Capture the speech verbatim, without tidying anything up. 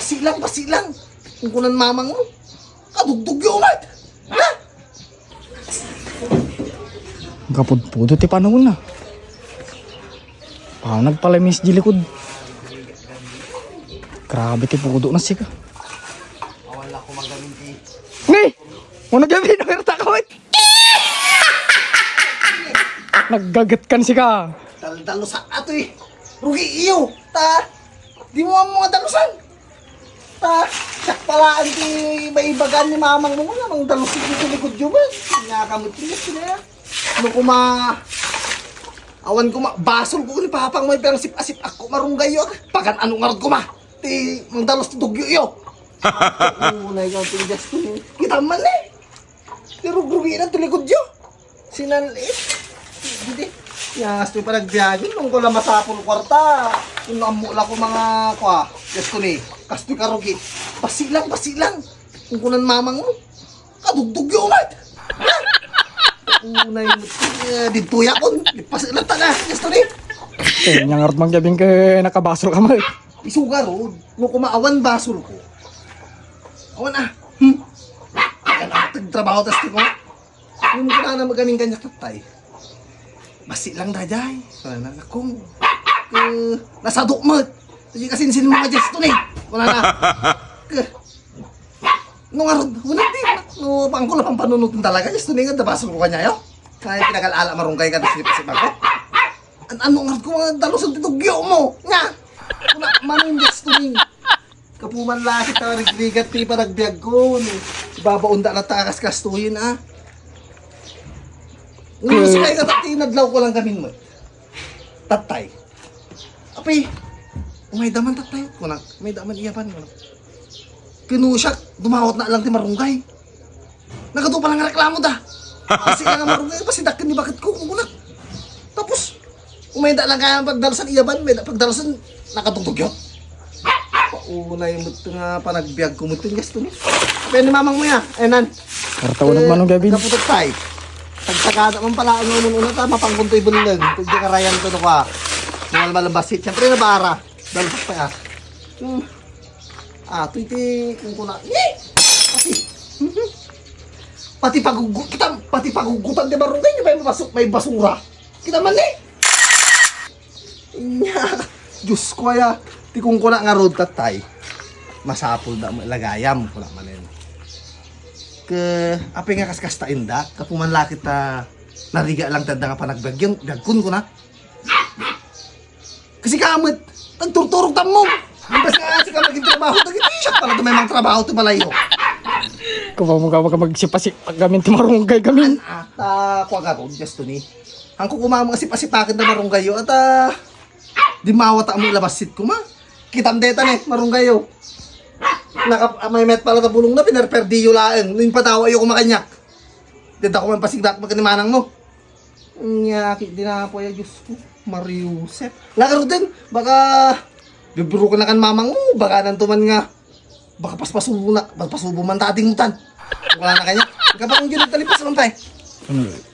Basi lang, basi lang. Kung kunan mamang mo, kadugdugyo met. Ha? Gapudpudo ti panawna. Panaw nagpalamis di likod. Grabe ti pudo na sika. Awan la ko magamin ti. Ni! Mo nagabi na merta kawit. Naggaget kan sika. Daldalo sa ato eh. Rugi iyo. Ta. Di mo mo dalusan. Ta. Siak palaan ti maibagan ni mamang mo nga mang dalusan ti likod yo ba. Nga kamot ni sila. No kuma. Awan kuma. Basol ko ni papang mo ipang sip-asip ako marunggay yo. Pagan ano ngarod kuma. Ti mang dalus ti dugyo yo. Unay ka ti Justin. Kita man eh. Ti rugruginan ti likod yo. Sinal-it. Didi. Yas, ti panagbiagin, nung ko lang masapul kwarta. Kung ammo la ko mga, kwa, kastoy ni, kastoy karugi. Basi lang, basi lang. Kung kunan mamang mo, kadugdugyo met. Unay mo, eh, didto yakon. Di pasilatan na, kastoy ni. Eh, nyangarot mang gabing ke nakabasol ka mo eh. Isuga rod, no kumaawan basol ko. Awan ah. Hmm? Ayan ah, tagtrabaho tas ko. Yung kunana mo kaming kanya tatay. Basi lang dayay. Kunana na kung, eh, nasadok mo. Kasi kasinsin mo nga Justin eh. Kunana. Eh, no nga rod, wala di. No, pangko lang pampanunot talaga. Justin eh, nga dabasol ko kanya yo. Kaya pinagal-ala marunggay ka, tas di pa si Marco. An-, ano nga ko mga dalusan ti dugyo mo? Nga! Kuna, manong Justin eh. Kapuman la kita rigrigat ti panagbiag ko. Ibabaon da na ta kaskastuyin, ah. Ngayon, Eh. Sakay ka, tatay, nadlaw ko lang kami mo. Tatay. Api, umay daman tatay, kuna, may daman iya pan, kuna. Kinu siya, dumawat na lang ti marunggay. Nagadu pa lang reklamo da. Kasi nga marunggay, kasi dakkan ni bakit ko, kuna. Tapos, Umayda lang kaya ang pagdalusan, iya ban, may pagdalusan, nakatugtog yun. Paunay mo ito nga panagbiag ko mo ito, gasto ni. Pwede mamang mo ya, eh nan. Karta ko nagmanong gabi. Kaputot tay. Pagsakada man pala ang umun-una ta, mapangkuntoy bulan. Pwede karayan to, no ka. Mga malabas, siyempre na bara. Dalusan pa ya. Hmm. Ah, ito iti, kung kuna. Eh! Pati. Pati pagugu-, kita, pati pagugutan di barangay, di ba yung basu-, may basura? Kita man eh. Inya, Diyos ko aya, ti kung kuna nga road tatay. Masapul da mo ilagayam, kuna manen. Ke, apay nga kaskas ta inda, kapuman lakit ta nariga lang tadda nga panagbagyang, dagkun kuna. Kasi kamet, nagturturog tammo. Imbes nga, sige, magtrabaho, dagiti siya pala, dumay mang trabaho, ti balayo. Kung mo ka, ka magsipasip, gamin ti marunggay gamin. Ata, kwa garod, just to ni. Ang kukumama nga sipasipakin na marunggay yo, at, ah, di mawata mo ilabas sit kuma. Kitam deta ni, marunggay yo. Naka, ah, may met pala na bulong na, pinerperdiyo laeng. Nung patawa yo kumakanyak. Deta ko man pasigdak magkanimanang mo. Nya, ki-, di na po ya, Diyos ko. Mario Joseph. Lagarod din. Baka, bibiro ka na kan mamang mo. Baka nanto man nga. Baka paspasubo na. Paspasubo man tating mutan. Wala na kanya. Kapag ang ginagtalipas man tayo. Ano?